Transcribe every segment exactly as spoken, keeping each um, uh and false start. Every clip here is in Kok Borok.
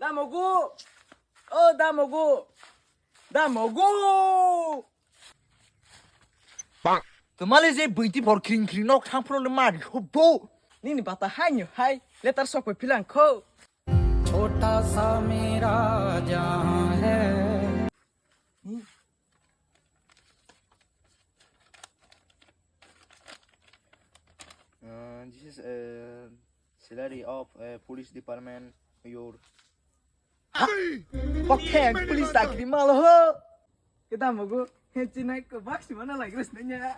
Damogu! O Damogu! Damogu! Twmali je bwiti phor khring khring nok thang phro le mari hobo. Nini bata hai nyo hai letter sok pai philang kho. Chota sa mera jahan hai. Uh, this is a salary of a police department, your. Bok theng police chakri malo ho. Kita mogo, he chinai ko bak si mana lagi res nanya.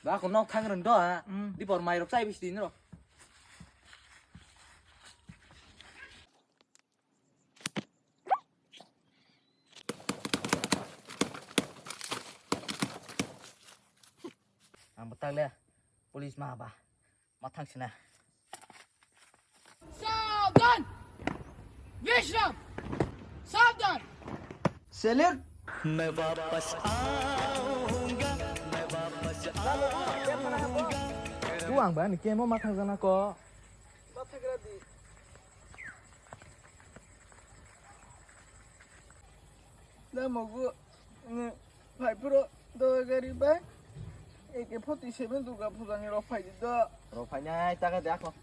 Ba ko nok thang reng do ha. Hmm. Di por mai rok chai bis din ro. Ang betak le, police ma ba, ma thang sina. Sabdan! Vishram! Sabdan! Salute! Buang ba ni kemo ma thang jana ko. Damogu, mm, phai phuro do gari bai. A K forty seven Durga Puja ni rok phai di do. Rok phai nai ta ga de ako.